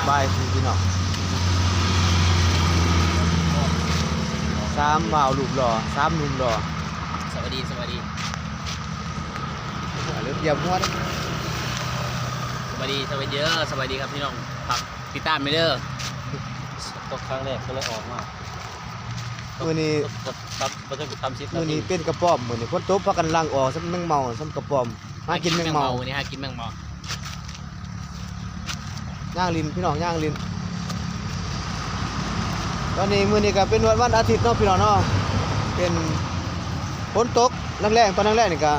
ປາຍຄືພີ່ນ້ອງ ສາມບ່າວຮູບຫຼໍ່ ສາມໜຸ່ມຫຼໍ່. ສະບາຍດີ ສະບາຍດີ ເລີ່ມຢຽມຫົວເດ້. ສະບາຍດີ ສະບາຍດີເດີ ສະບາຍດີຄັບພີ່ນ້ອງ ຝາກຕິດຕາມແດ່ເດີ. ຕົກຄັ້ງແລກກໍເລີຍອອກມາ ມື້ນີ້ ບໍ່ເຖິງສາມສິບນາທີ ມື້ນີ້ເປັນກະປອມ ມື້ນີ້ຝົນຕົກພາກັນຫຼັ່ງອອກ ສ່ຳແມງເມົາ ສ່ຳກະປອມ. ຫາກິນແມງເມົາ ຫາກິນແມງເມົາ ມື້ນີ້ຫາກິນແມງເມົາ. ຍ່າງຫຼິ້ນພີ່ນ້ອງ ຍ່າງຫຼິ້ນ. ຕອນນີ້ ມື້ນີ້ກະເປັນວັນ ວັນອາທິດເນາະພີ່ນ້ອງເນາະ ເປັນຝົນຕົກແລງໆ ຕອນແລງໆ ນີ້ກະ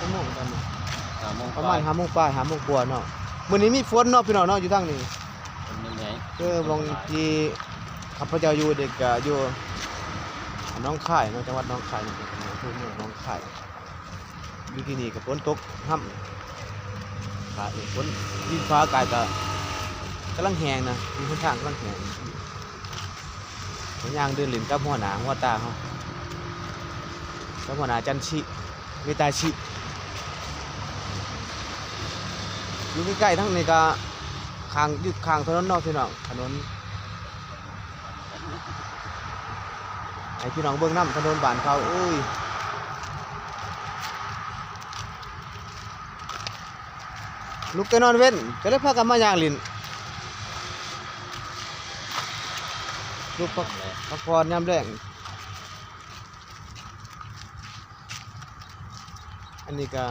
ຈັກໂມງຕອນນີ້ ຫ້າໂມງປາຍ ປະມານຫ້າໂມງປາຍ ຫ້າໂມງກວ່າເນາະ. ມື້ນີ້ມີຝົນເນາະພີ່ນ້ອງເນາະ ຢູ່ທາງນີ້ ເອີ ບ່ອນທີ່ຂ້າພະເຈົ້າຢູ່ເດກະຢູ່ໜອງຄາຍເນາະ ຈັງຫວັດໜອງຄາຍເນາະ ອຳເພີເມືອງໜອງຄາຍ. ຢູ່ທີ່ນີ້ກໍຝົນຕົກຮຳ ຟ້າເອີ ຝົນ ດິນຟ້າອາກາດກໍກຳລັງແຫ້ງນະ ມີຫົນທາງກຳລັງແຫ້ງ. ກໍຍ່າງເດີນຫຼິ້ນກັບຫົວໜ້າຫົວຕາເຮົາ ກັບຫົວໜ້າຈັນຊິ ເມຕາຊິ. ຢູ່ໃກ້ໆ ທາງນີ້ກໍຂ້າງ ຢູ່ຂ້າງຖະໜົນເນາະພີ່ນ້ອງ ຖະໜົນ ໃຫ້ພີ່ນ້ອງເບິ່ງນຳຖະໜົນບ້ານເຂົາ. ໂອ້ຍ ລຸກແຕ່ນອນເວັນ ກໍເລີຍພາກັນມາຍ່າງຫຼິ້ນ ລຸກພັກ ພັກຜ່ອນຍາມແລງ. ອັນນີ້ກະ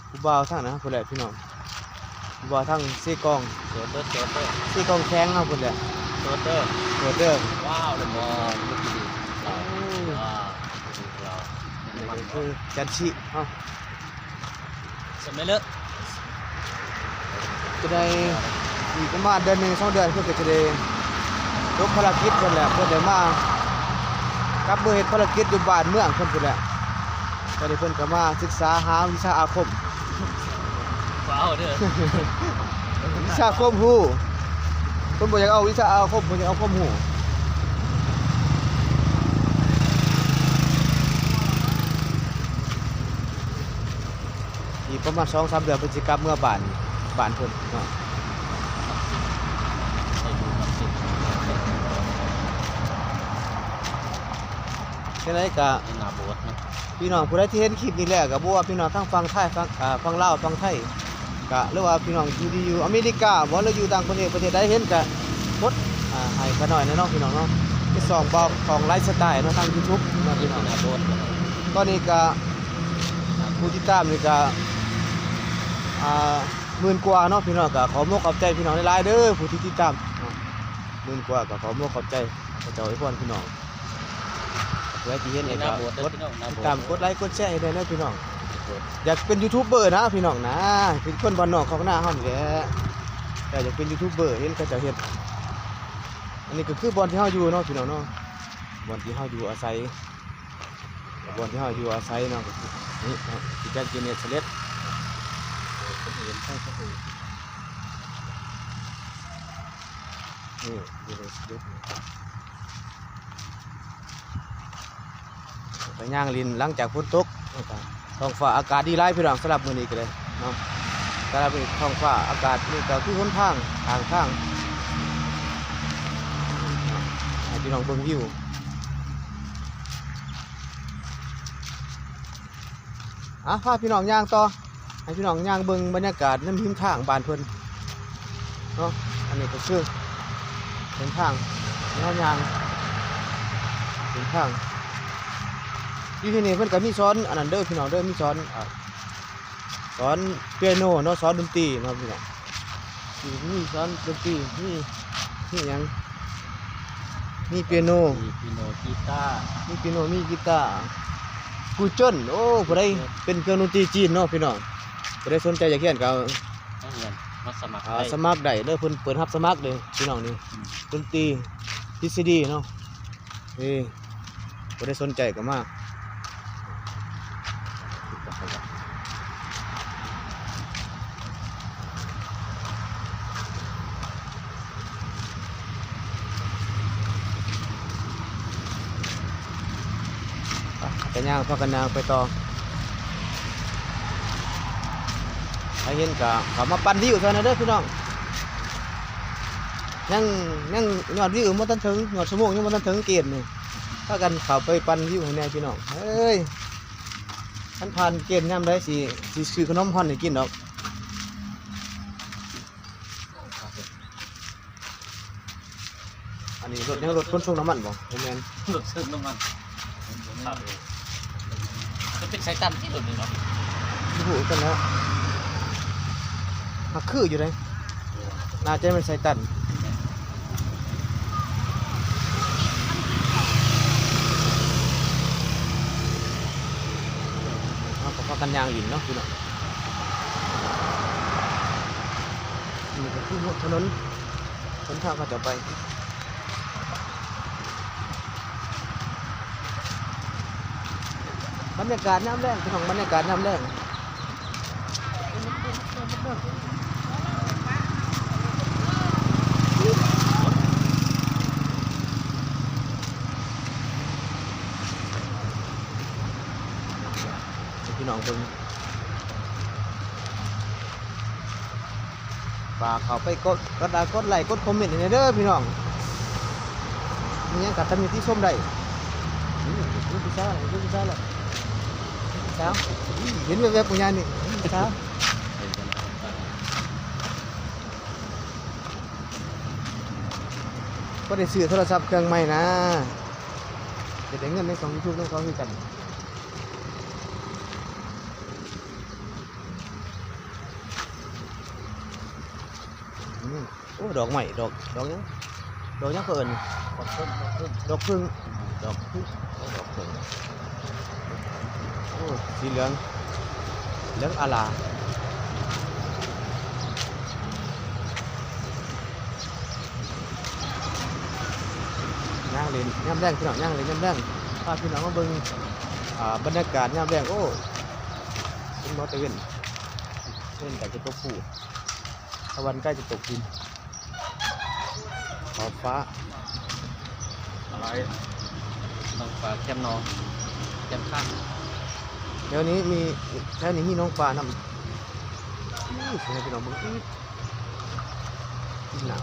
ຜູ້ບ່າວທາງນັ້ນພຸ້ນແຫຼະພີ່ນ້ອງ ຜູ້ບ່າວທາງເຊກອງ ໂຊເຕີ ໂຊເຕີ ເຊກອງແຂວງເຮົາພຸ້ນແຫຼະ ໂຊເຕີ ໂຊເຕີ. ວ້າວ ເລີຍບໍ່ ລູກດີ ໂອ້ ວ້າວ ນີ້ກໍຄືຈັນຊິເຮົາ ສຳເລັດແລ້ວ ຈະໄດ້ອີກປະມານເດືອນໜຶ່ງສອງເດືອນ ເພິ່ນກໍຈະໄດ້ຈົບພາລະກິດເພິ່ນແຫຼະ ເພິ່ນໄດ້ມາກັບເມືອເຮັດພາລະກິດຢູ່ບ້ານເມືອງເພິ່ນພຸ້ນແຫຼະ. ຕອນນີ້ເພິ່ນກໍມາສຶກສາຫາວິຊາອາຄົມ ວ້າວເດີ ວິຊາຄວາມຮູ້ ເພິ່ນບໍ່ຢາກເອົາວິຊາອາຄົມ ເພິ່ນຢາກເອົາຄວາມຮູ້. ອີກປະມານສອງສາມເດືອນເພິ່ນຊິກັບເມືອບ້ານ ບ້ານເພິ່ນເນາະ. ຈັ່ງໃດກະ ພີ່ນ້ອງຜູ້ໃດທີ່ເຫັນຄລິບນີ້ແລ້ວ ກະບໍ່ວ່າພີ່ນ້ອງທາງຝັ່ງໄທ ຝັ່ງ ອ່າ ຝັ່ງລາວ ຝັ່ງໄທ ກະ ຫຼືວ່າພີ່ນ້ອງທີ່ຢູ່ອາເມລິກາບໍ ຫຼືຢູ່ຕ່າງປະເທດ ປະເທດໃດເຫັນກະກົດ ອ່າ ໃຫ້ຂ້ານ້ອຍແດ່ເນາະ ພີ່ນ້ອງເນາະ. ເປັນຊ່ອງບອກຂອງໄລຟ໌ສະໄຕລ໌ເນາະ ທາງຢູທູບເນາະ ພີ່ນ້ອງ. ຕອນນີ້ກະ ຜູ້ຕິດຕາມນີ້ກະ ອ່າ ໝື່ນກວ່າເນາະ ພີ່ນ້ອງ. ກະຂໍມົກຂອບໃຈພີ່ນ້ອງຫຼາຍໆເດີ ຜູ້ທີ່ຕິດຕາມເນາະ ໝື່ນກວ່າ. ກະຂໍມົກຂອບໃຈ ຂະເຈົ້າອວຍພອນພີ່ນ້ອງ. ຜູ້ໃດທີ່ເຫັນແລ້ວກໍກົດຕິດຕາມ ກົດໄລ ກົດແຊໃຫ້ແດ່ເດີພີ່ນ້ອງ. ຢາກເປັນຢູທູບເບີນະພີ່ນ້ອງນະ ເປັນຄົນບ້ານນອກຄອກນາເຮົານີ້ແຫຼະ ແຕ່ຢາກເປັນຢູທູບເບີ ເຫັນເຂົາເຈົ້າເຮັດ. ອັນນີ້ກໍຄືບ່ອນທີ່ເຮົາຢູ່ເນາະ ພີ່ນ້ອງເນາະ ບ່ອນທີ່ເຮົາຢູ່ອາໄສ ບ່ອນທີ່ເຮົາຢູ່ອາໄສເນາະ ກໍຄືນີ້ເນາະ ທີ່ຈັດຢູ່ເນັດເສລັດ ນີ້ຢູ່ໃນຊີວິດນີ້ ໄປຍ່າງຫຼິ້ນຫຼັງຈາກຝົນຕົກ ແລ້ວກໍທ້ອງຟ້າອາກາດດີຫຼາຍພີ່ນ້ອງ. ສຳລັບມື້ນີ້ກໍໄດ້ເນາະ ສຳລັບມື້ນີ້ທ້ອງຟ້າອາກາດນີ້ກໍຄືຫົນທາງ ທາງ ທາງ ໃຫ້ພີ່ນ້ອງເບິ່ງວິວ. ອ່ະ ພາພີ່ນ້ອງຍ່າງຕໍ່ ໃຫ້ພີ່ນ້ອງຍ່າງເບິ່ງບັນຍາກາດນຳຮິມທາງບ້ານເພິ່ນເນາະ. ອັນນີ້ກໍຄືເສັ້ນທາງທີ່ເຮົາຍ່າງ ເສັ້ນທາງ ຢູ່ທີ່ນີ້ເພິ່ນກໍມີສອນອັນນັ້ນເດີພີ່ນ້ອງເດີ ມີສອນ ອ່າ ສອນເປຍໂນເນາະ ສອນດົນຕີເນາະພີ່ນ້ອງ. ມີສອນດົນຕີ ມີ ມີຫຍັງ ມີເປຍໂນ ມີເປຍໂນ ກີຕາ ມີເປຍໂນ ມີກີຕາ ກູເຈິນ. ໂອ້ ຜູ້ໃດເປັນເຄື່ອງດົນຕີຈີນເນາະພີ່ນ້ອງ ຜູ້ໃດສົນໃຈຢາກຮຽນກໍມາຮຽນ ມາສະໝັກ ອ່າ ໄດ້ ສະໝັກໄດ້ເດີ. ເພິ່ນເປີດຮັບສະໝັກເດີພີ່ນ້ອງນີ້ ອືມ ດົນຕີທິດສະດີເນາະ. ເອີ ຜູ້ໃດສົນໃຈກໍມາ ໄປ ໄປຍ່າງ ພາກັນຍ່າງໄປຕໍ່. ໃຜເຫັນກໍເຂົ້າມາປັ່ນວິວຊ່ອຍແດ່ເດີພີ່ນ້ອງ. ຍັງ ຍັງຍອດວິວບໍ່ທັນເຖິງ ຍອດຊົ່ວໂມງຍັງບໍ່ທັນເຖິງເກນນີ້ ພາກັນເຂົ້າໄປປັ່ນວິວໃຫ້ແດ່ພີ່ນ້ອງເອີຍ. ຄັນຜ່ານເກນຍາມໃດຊິ ຊິຊື້ຂະໜົມຮ້ອນໃຫ້ກິນດອກ. ອັນນີ້ລົດຫຍັງ? ລົດຂົນສົ່ງນ້ຳມັນບໍ່? ບໍ່ແມ່ນ ລົດສົ່ງນ້ຳມັນ ມັນເປັນໄຊຕັນຕິລົດນີ້ເນາະ ບໍ່ຮູ້ຄືກັນແຫຼະ ຫາກຄືຢູ່ເດ້ ໜ້າຈະແມ່ນໄຊຕັນ. ເຮົາກໍພາກັນຍ່າງຫຼິ້ນເນາະພີ່ນ້ອງ. ນີ້ກໍຄືຫົວຖະໜົນ ຫົນທາງເຂົາເຈົ້າໄປ. ບັນຍາກາດຍາມແລງ ພີ່ນ້ອງ ບັນຍາກາດຍາມແລງ. ໃຫ້ພີ່ນ້ອງເບິ່ງ ຝາກເຂົ້າໄປກົດ ກົດ ກົດໄລ ກົດຄອມເມັນໃຫ້ແດ່ເດີພີ່ນ້ອງ. ມີຫຍັງກໍຕຳໜິຕິຊົມໄດ້. ອືມ ລູກຜູ້ຊາຍ ລູກຜູ້ຊາຍລະ ສາວ ເຫັນແວບໆ ຜູ້ໃຫຍ່ນີ້ ສາວ. ກໍໄດ້ຊື້ໂທລະສັບເຄື່ອງໃໝ່ນະ ຈະໄດ້ເງິນໃນຊ່ອງຢູທູບນຳເຂົາຄືກັນ. ອືມ ໂອ້ ດອກໄມ້ ດອກ ດອກຫຍັງ ດອກຫຍັງເຂົາເອີ້ນ? ດອກເຜິ້ງ ດອກເຜິ້ງ ດອກເຜິ້ງ ໂອ້ ດອກເຜິ້ງ ໂອ້ ສີເຫຼືອງ ເຫຼືອງອາລາມ. ຍ່າງຫຼິ້ນຍາມແລງ ພີ່ນ້ອງ ຍ່າງຫຼິ້ນຍາມແລງ ພາພີ່ນ້ອງມາເບິ່ງ ອ່າ ບັນຍາກາດຍາມແລງ. ໂອ້ ເຫັນບໍ່ ຕາເວັນ ຕາເວັນໃກ້ຈະຕົກພູ ຕາເວັນໃກ້ຈະຕົກດິນ ຂອບຟ້າ ອາໄລ ໜອງປາແຄມໜອງ ແຄມຂ້າງ ແຖວນີ້ມີ ແຖວນີ້ມີໜອງປານຳ. ໂອ້ຍ ໃຫ້ພີ່ນ້ອງເບິ່ງອີກ ກິນນ້ຳ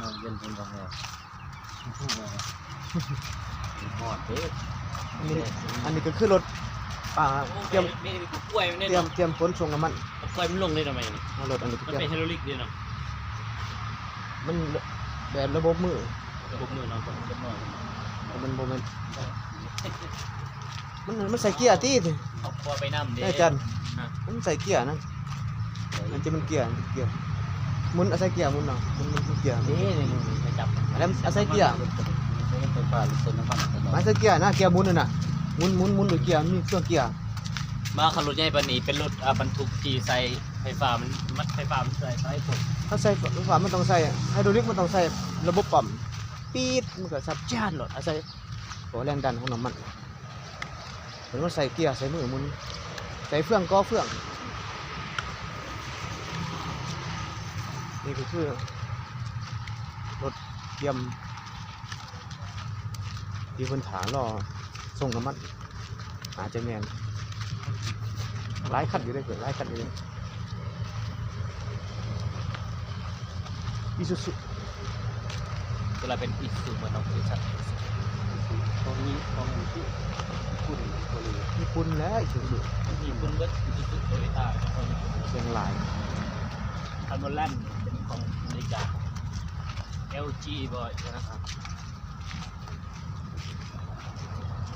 ນ້ຳເຢັນເພິ່ນກໍແຮງ ຮູ້ບໍ່ ຮ້ອນເດ້. ອັນນີ້ ອັນນີ້ກໍຄືລົດ ອ່າ ໂອ້ ຕຽມ ມີ ມີກະກ້ວຍມັນເດ້ ຕຽມ ເນາະ ຕຽມຂົນສົ່ງນ້ຳມັນ ກະກ້ວຍມັນລົງເດ້ເນາະ ແມ່ນ ລົດອັນນີ້ ມັນເປັນໄຮດຣອລິກເດ້ເນາະ ມັນແບບລະບົບມື ລະບົບມືເນາະ ແຕ່ມັນບໍ່ແມ່ນ ມັນ ມັນໃສ່ເກຍຕິ ເອົາຄົວໄປນຳເດ້ ອາຈານ ຮະ ມັນໃສ່ເກຍນະ ມັນຈະ ມັນເກຍ ເກຍ ໝຸນ ອາໄສເກຍໝຸນເນາະ ໝຸນ ໝຸນເກຍ ນີ້ ນີ້ ນີ້ ໄປຈັບ ແລ້ວອາໄສເກຍ ໄຟຟ້າ ລົດເຕີມນ້ຳມັນ ອາໄສເກຍນະ ເກຍໝຸນຫັ້ນນະ ໝຸນ ໝຸນ ໝຸນໂດຍເກຍ ມີເຄື່ອງເກຍ ມາຄັນລົດໃຫຍ່ປານນີ້ ເປັນລົດ ອ່າ ບັນທຸກທີ່ໃສ່ໄຟຟ້າ ມັນ ມັນໄຟຟ້າ ມັນໃສ່ ໃສ່ຄົນ ຖ້າໃສ່ໄຟຟ້າ ມັນຕ້ອງໃສ່ໄຮໂດຣລິກ ມັນຕ້ອງໃສ່ລະບົບປ້ຳ ປີດ ມັນກໍສັບຈານໂລດ ອາໄສ ໂອ້ ແຮງດັນຂອງນ້ຳມັນ ເພິ່ນມາໃສ່ເກຍ ໃສ່ມືໝຸນ ໃສ່ເຟືອງ ກໍເຟືອງ. ນີ້ກໍຄືລົດກຽມທີ່ເພິ່ນຖ້າລໍສົ່ງນ້ຳມັນ ອາດຈະແມ່ນ ຫຼາຍຄັນຢູ່ເດ້ ຫຼາຍຄັນຢູ່ເດ້. ອີຊູຊູ ຕົວລະເປັນອີຊູຊູເໝືອນເນາະ ບໍລິສັດອີຊູຊູ ຂອງຍີ່ປຸ່ນ ຍີ່ປຸ່ນແຫຼະ ອີຊູຊູ ຍີ່ປຸ່ນເບິດ ອີຊູຊູ ໂຕໂຢຕ້າ ຂອງຍີ່ປຸ່ນ ສ່ວນຫຼາຍ ຄັນບໍ່ແລ່ນເປັນຂອງອາເມລິກາ ແອລຈີ ບໍ່ ນະ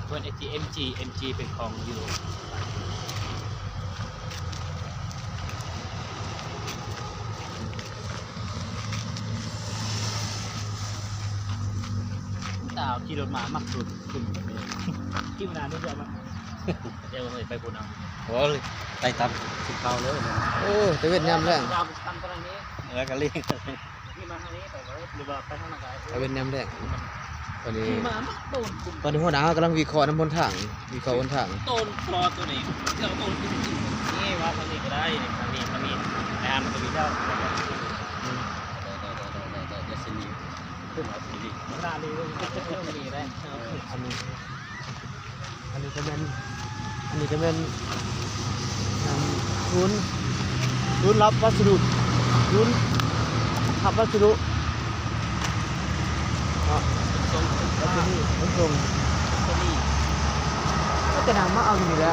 ສ່ວນເອັມຈີ ເອັມຈີ ເປັນຂອງຢູໂຣບ ຕາຂີ່ລົດມາມັກຫຼຸດຂຶ້ນແບບນີ້ ຂີ່ມານານນີ້ເດີ ດຽວເຮົາໄປພຸ້ນເອົາ ໂອ້ຍ ໄປຕາມສີຂາວເລີຍ ໂອ້ ຕາເວັນຍາມແລງ ແລ້ວກໍລີກ ທີ່ມາທາງນີ້ໄປເລີຍ ຫຼືວ່າໄປທາງນັ້ນກໍໄດ້ ຕາເວັນຍາມແລງ ມັນ ຕອນນີ້ ຂີ່ມາມັນໂຕນ ຕອນນີ້ຫົວໜ້າເຮົາກຳລັງວິເຄາະນຳຫົນທາງ ວິເຄາະຫົນທາງ ໂຕນຕະຫຼອດໂຕນີ້ ເຈົ້າໂຕນນີ້ວ່າທາງນີ້ກໍໄດ້ ທາງນີ້ ທາງນີ້ ແຕ່ມັນກໍມີແລ້ວ ອືມ ດຽວຊິມີ ຂຶ້ນມາຊິມີ ເວລານີ້ ເລື່ອງນີ້ໄດ້ ເອີ ອັນນີ້ ອັນນີ້ກໍແມ່ນ ອັນນີ້ກໍແມ່ນ ອັນ ສູນ ສູນຮັບພັດສະດຸ ສູນຮັບພັດສະດຸເນາະ ຂົນສົ່ງ ໄປສະນີ ຂົນສົ່ງ ໄປສະນີ ກໍຈະນຳມາເອົາຢູ່ນີ້ແຫຼະ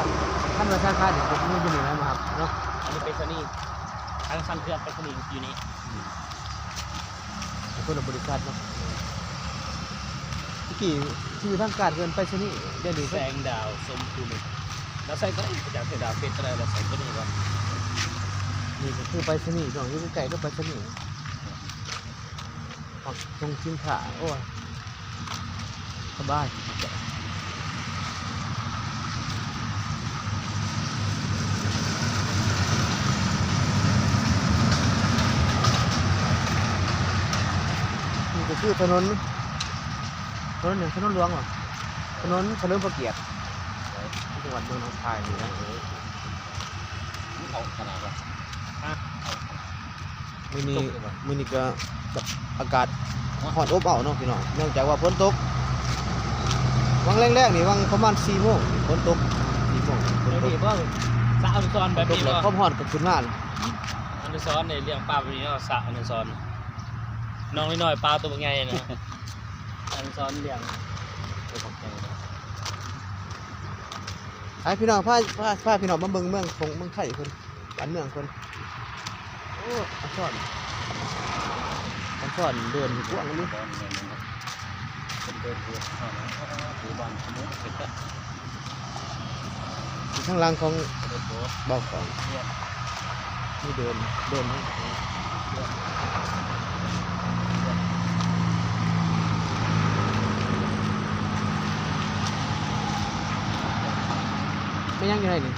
ຄັນວ່າສາຂານີ້ກໍຢູ່ນີ້ແຫຼະມາຮັບເນາະ ອັນນີ້ໄປສະນີ ທາງຊັ້ນເຄື່ອງໄປສະນີຢູ່ນີ້. ເປັນຄົນລະບໍລິສັດເນາະ ຕະກີ້ຊື່ທາງການເອີ້ນໄປສະນີ ດຽວນີ້ ແສງດາວຊົມພູມິ ລາວໃສ່ຕົວໃດ ຈາກແສງດາວເຟສຕົວໃດ ລາວໃສ່ຕົວນີ້ບໍ່ ນີ້ກໍຄືໄປສະນີເນາະ ຢູ່ໃກ້ໆກັບໄປສະນີ ປັກສົ່ງສິນຄ້າ ໂອ້ຍ ສະບາຍ ນີ້ກໍຄືຖະໜົນ ຖະໜົນຫຍັງ ຖະໜົນຫຼວງຫວາ ຖະໜົນສະເຫຼີມພະກຽດ ທີ່ຈັງຫວັດເມືອງໜອງຄາຍນີ້ນະ ເອົາຂະໜາດວ່າ ຮະ ມື້ນີ້ ມື້ນີ້ກໍແບບອາກາດຮ້ອນອົບເອົາເນາະພີ່ນ້ອງ ເນື່ອງຈາກວ່າຝົນຕົກ ຫວ່າງແລງໆນີ້ ຫວ່າງປະມານສີ່ໂມງ ຝົນຕົກ ສີ່ໂມງ ຝົນຕົກ ແບບນີ້ບໍ່ ສະອະນຸສອນແບບນີ້ບໍ່ ຄວາມຮ້ອນກໍຂຶ້ນມາ ອະນຸສອນນີ້ລ້ຽງປາແບບນີ້ເນາະ ສະອະນຸສອນ ນ້ອງນ້ອຍໆ ປາໂຕບັກໃຫຍ່ນະ ອະນຸສອນລ້ຽງໂຕບັກໃຫຍ່ນະ ໃຫ້ພີ່ນ້ອງ ພາ ພາ ພາພີ່ນ້ອງມາເບິ່ງເມືອງຂອງເມືອງໄທເພິ່ນ ບ້ານເມືອງເພິ່ນ ໂອ້ ອາສອນ ອາສອນເດີນກວ້າງເລີຍ ເດີນກວ້າງເນາະ ຢູ່ບ້ານ ຢູ່ທາງຫຼັງຂອງເບົາຂອງ ມີເດີນ ເດີນ ແມ່ນຫຍັງຢູ່ໃນນີ້?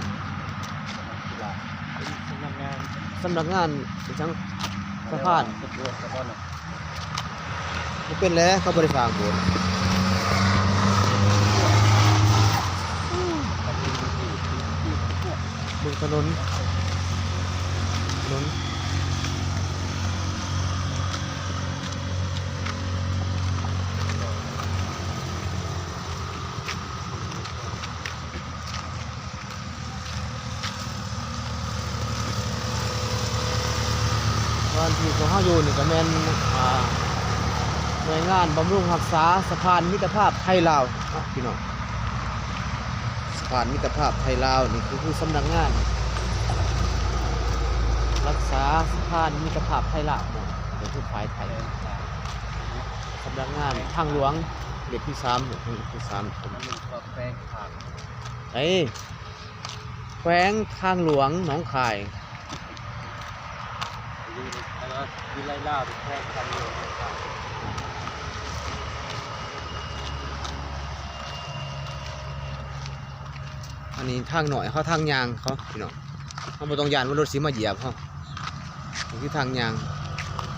ສຳນັກງານ ສຳນັກງານອີຫຍັງ ສະພານ ບໍ່ເປັນແຫຼະ ເຂົາບໍ່ໄດ້ສ້າງໂບດ ເບິ່ງຖະໜົນ ຖະໜົນ ບ່ອນທີ່ພວກເຮົາຢູ່ນີ້ກໍແມ່ນ ອ່າ ໜ່ວຍງານບຳລຸງຮັກສາສະພານມິດຕະພາບໄທລາວເນາະພີ່ນ້ອງ ສະພານມິດຕະພາບໄທລາວນີ້ກໍຄືສຳນັກງານຮັກສາສະພານມິດຕະພາບໄທລາວເນາະ ກໍຄືຝ່າຍໄທ ສຳນັກງານທາງຫຼວງເລກທີສາມ ເລກທີສາມ ແຂວງ ເອີ ແຂວງທາງຫຼວງໜອງຄາຍ ຢູ່ໃນ ຢູ່ໃນລາວ ແຂວງທາງຫຼວງໜອງຄາຍ ອັນນີ້ທາງໜ້ອຍເຮົາ ທາງຍ່າງເຮົາພີ່ນ້ອງ ເຮົາບໍ່ຕ້ອງຢ້ານວ່າລົດຊິມາຢຽບເຮົາ ນີ້ຄືທາງຍ່າງ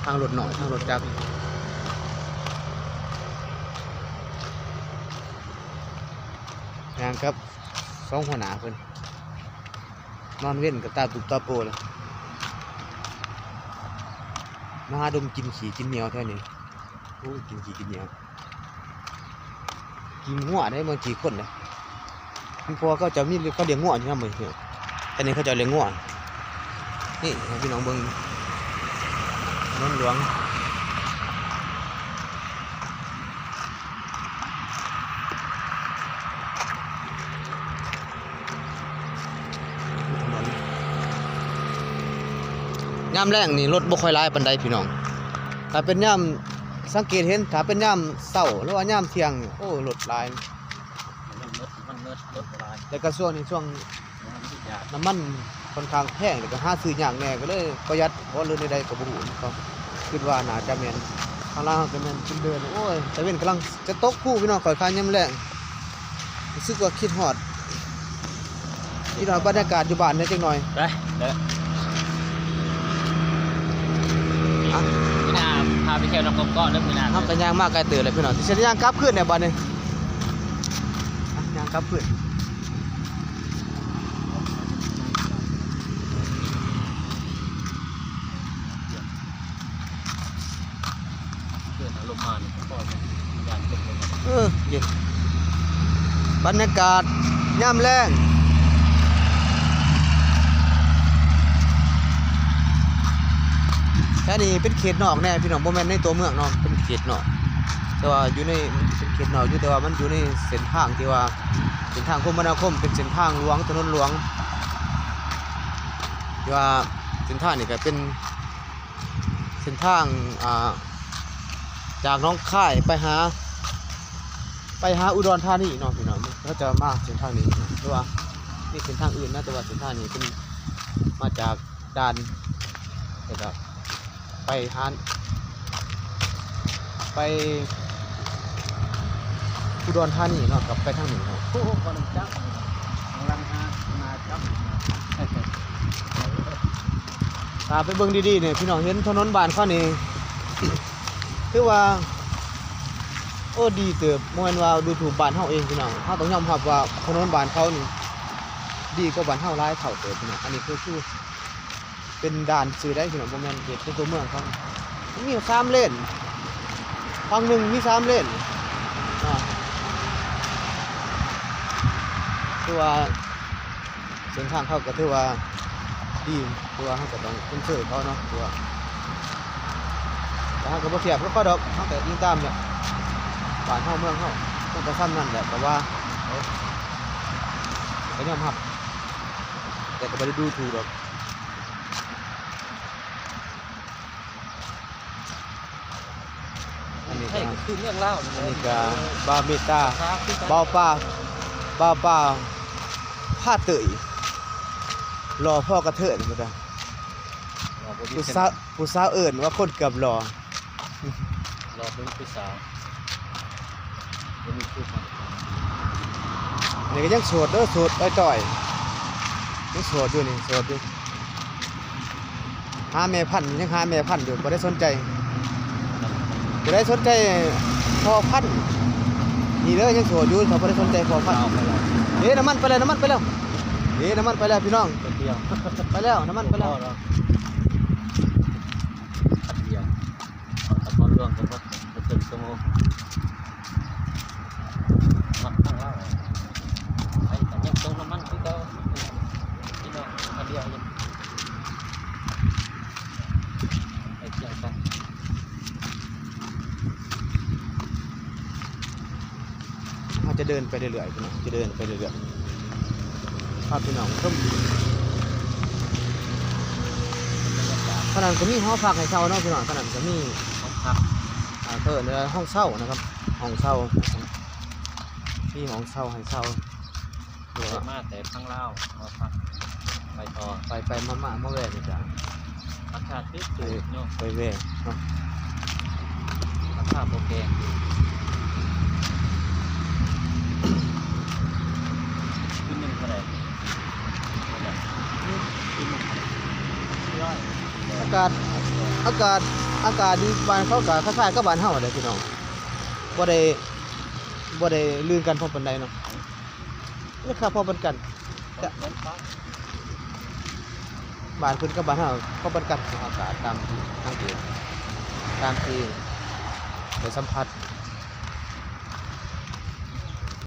ທາງລົດນ້ອຍ ທາງລົດຈັກ ຍ່າງກັບສອງຫົວໜ້າເພິ່ນ ນອນເວັນກໍຕາຕຸບຕາໂປເລີຍ ມາຫາດົມກິນຂີ້ກິນຍ່ຽວແຖວນີ້ ໂອ້ ກິນຂີ້ກິນຍ່ຽວ ຂີ້ງົວເດ້ ບໍ່ຂີ້ຄົນເດ້ ເພາະວ່າເຂົາເຈົ້າມີ ເຂົາລ້ຽງງົວຢູ່ນຳ ອັນນີ້ເຂົາເຈົ້າລ້ຽງງົວ ນີ້ໃຫ້ພີ່ນ້ອງເບິ່ງ ຖະໜົນຫຼວງ ຍາມແລງນີ້ລົດບໍ່ຄ່ອຍຫຼາຍປານໃດພີ່ນ້ອງ ຖ້າເປັນຍາມ ສັງເກດເຫັນ ຖ້າເປັນຍາມເຊົ້າ ຫຼືວ່າຍາມທ່ຽງນີ້ ໂອ້ ລົດຫຼາຍ ນ້ຳມັນໝົດ ນ້ຳມັນໝົດ ລົດບໍ່ຫຼາຍ ແລ້ວກໍຊ່ວງນີ້ ຊ່ວງ ນ້ຳມັນ ນ້ຳມັນຂ້ອນຂ້າງແພງ ແລ້ວກໍຫາຊື້ຍາກແດ່ ກໍເລີຍປະຢັດບໍ່ ຫຼືແນວໃດກໍບໍ່ຮູ້ ກໍຄິດວ່າໜ້າຈະແມ່ນ ທາງລາວເຮົາກໍແມ່ນຂຶ້ນເດີນ ໂອ້ຍ ຕາເວັນກຳລັງຈະຕົກພຸ້ນພີ່ນ້ອງ ຂ້ອຍຂາຍຍາມແລງ ຮູ້ສຶກວ່າຄິດຮອດ ກິນເອົາບັນຍາກາດຢູ່ບ້ານແດ່ຈັກໜ່ອຍ ໄດ້ ໄດ້ ອ່ະ ນີ້ນະ ພາ ໄປທ່ຽວນຳກອບເກາະເດີ ມື້ໜ້າ ເຮົາກໍຍ່າງມາໄກເຕີບແລ້ວພີ່ນ້ອງ ຊິເຮັດຫຍັງກັບຄືນແລ້ວບັດນີ້ ຍ່າງກັບຄືນ. ເດີນອາລົມມານີ້ກໍພໍແມ່ນ ເອີ ເຢັນ ບັນຍາກາດຍາມແລງ. ແຖວນີ້ເປັນເຂດນອກແນ່ພີ່ນ້ອງ ບໍ່ແມ່ນໃນຕົວເມືອງເນາະ ເປັນເຂດນອກ ແຕ່ວ່າຢູ່ໃນ ເປັນເຂດນອກຢູ່ ແຕ່ວ່າມັນຢູ່ໃນເສັ້ນທາງທີ່ວ່າ ເສັ້ນທາງຄົມມະນາຄົມ ເປັນເສັ້ນທາງຫຼວງ ຖະໜົນຫຼວງ ທີ່ວ່າເສັ້ນທາງນີ້ກໍເປັນ ເສັ້ນທາງ ອ່າ ຈາກໜອງຄາຍໄປຫາ ໄປຫາອຸດອນທານີເນາະພີ່ນ້ອງ ເຂົາຈະມາເສັ້ນທາງນີ້ ຫຼືວ່າມີເສັ້ນທາງອື່ນນະ ແຕ່ວ່າເສັ້ນທາງນີ້ເປັນມາຈາກດ່ານ ແລ້ວກໍໄປຫາ ໄປອຸດອນທານີເນາະ ກັບໄປທາງນີ້ເນາະ. ໂອ້ໂຫ ບໍ່ໄດ້ຈັບ ກຳລັງຫາ ຫາຈັບ ຖ້າໄປເບິ່ງດີໆນີ້ພີ່ນ້ອງ ເຫັນຖະໜົນບ້ານເຂົານີ້ ຖືວ່າ ໂອ້ ດີເຕີບ ບໍ່ແມ່ນວ່າດູຖູກບ້ານເຮົາເອງພີ່ນ້ອງ ເຮົາຕ້ອງຍອມຮັບວ່າຖະໜົນບ້ານເຂົານີ້ ດີກວ່າບ້ານເຮົາຫຼາຍເທົ່າເຕີບພີ່ນ້ອງ. ອັນນີ້ຄື ຄືເປັນດ່ານຊື່ໄດ້ພີ່ນ້ອງ ບໍ່ແມ່ນເຂດໃນຕົວເມືອງເຂົາ ມີສາມເລນ ຝັ່ງໜຶ່ງມີສາມເລນເນາະ ຄືວ່າ ເສັ້ນທາງເຂົາກໍຖືວ່າດີ ແຕ່ວ່າເຮົາກໍຕ້ອງຊົມເຊີຍເຂົາເນາະ ແຕ່ວ່າ ແຕ່ເຮົາກໍບໍ່ທຽບກັບເຂົາດອກ ເຮົາກໍອີງຕາມແຫຼະ ບ້ານເຮົາເມືອງເຮົາ ມັນກໍສ່ຳນັ້ນແຫຼະ ກໍວ່າ ເອີ ກໍຍອມຮັບ ແຕ່ກໍບໍ່ໄດ້ດູຖູກດອກ. ອັນນີ້ກໍ ໃຊ່ ກໍຄືເມືອງລາວນີ້ແຫຼະ ອັນນີ້ກໍບ່າວເມດຕາ ບ່າວປ່າ ບ່າວປ່າພາເຕີຍ ຫຼໍ່ພໍກະເທີນ ຜູ້ສາວ ຜູ້ສາວເອີ້ນວ່າຄົນເກືອບຫຼໍ່ ຫຼໍ່ບໍ່ມີຜູ້ສາວ. ນີ້ກໍຍັງໂສດເດີ ໂສດອ້ອຍຕ້ອຍ ຍັງໂສດຢູ່ນີ້ ໂສດຢູ່ ຫາແມ່ພັນ ຍັງຫາແມ່ພັນຢູ່ ບໍ່ໄດ້ສົນໃຈ ບໍ່ໄດ້ສົນໃຈພໍ່ພັນ ນີ້ເດີ ຍັງໂສດຢູ່ ເຂົາບໍ່ໄດ້ສົນໃຈພໍ່ພັນ. ເດ້ ນ້ຳມັນໄປແລ້ວ ນ້ຳມັນໄປແລ້ວ ເດ້ ນ້ຳມັນໄປແລ້ວພີ່ນ້ອງ ໄປແລ້ວ ນ້ຳມັນໄປແລ້ວ. ນະຄອນຫຼວງຈັງຫວັດ ບໍ່ເຖິງຊົ່ວໂມງ ມັນທາງລາວ ໄປກໍຍັງສົ່ງນ້ຳມັນຄືເກົ່າ ພີ່ນ້ອງ ຄັນດຽວຢູ່ ໄປທ່ຽວກັນ. ເຮົາຈະເດີນໄປເລື້ອຍໆ ພີ່ນ້ອງ ຈະເດີນໄປເລື້ອຍໆ ພາພີ່ນ້ອງຊົມ. ຂະໜາດກໍມີຫໍພັກໃຫ້ເຊົ່າເນາະພີ່ນ້ອງ ຂະໜາດກໍມີ ຫ້ອງພັກ ອ່າ ເອີ້ນວ່າຫ້ອງເຊົ່ານະຄັບ ຫ້ອງເຊົ່າ ມີຫ້ອງເຊົ່າໃຫ້ເຊົ່າ. ເດີນມາແຕ່ທາງລາວ ມາພັກ ໄປຕໍ່ ໄປໄປມາມາ ມາແວ່ນີ້ກະ ອາກາດຖືກເນາະ ໄປແວ່ເນາະ ລາຄາບໍ່ແພງ ຄືໜຶ່ງເທົ່າໃດ ຄືໜຶ່ງ ອາກາດ ອາກາດ ອາກາດຢູ່ບ້ານເຂົາກະຄ້າຍໆກັບບ້ານເຮົາແຫຼະພີ່ນ້ອງ ບໍ່ໄດ້ ບໍ່ໄດ້ລື່ນກັນພໍປານໃດເນາະ ລາຄາພໍປານກັນ ກະ ບ້ານເພິ່ນກັບບ້ານເຮົາພໍປານກັນ ອາກາດຕາມທີ່ສັງເກດ ຕາມທີ່ໄດ້ສຳຜັດ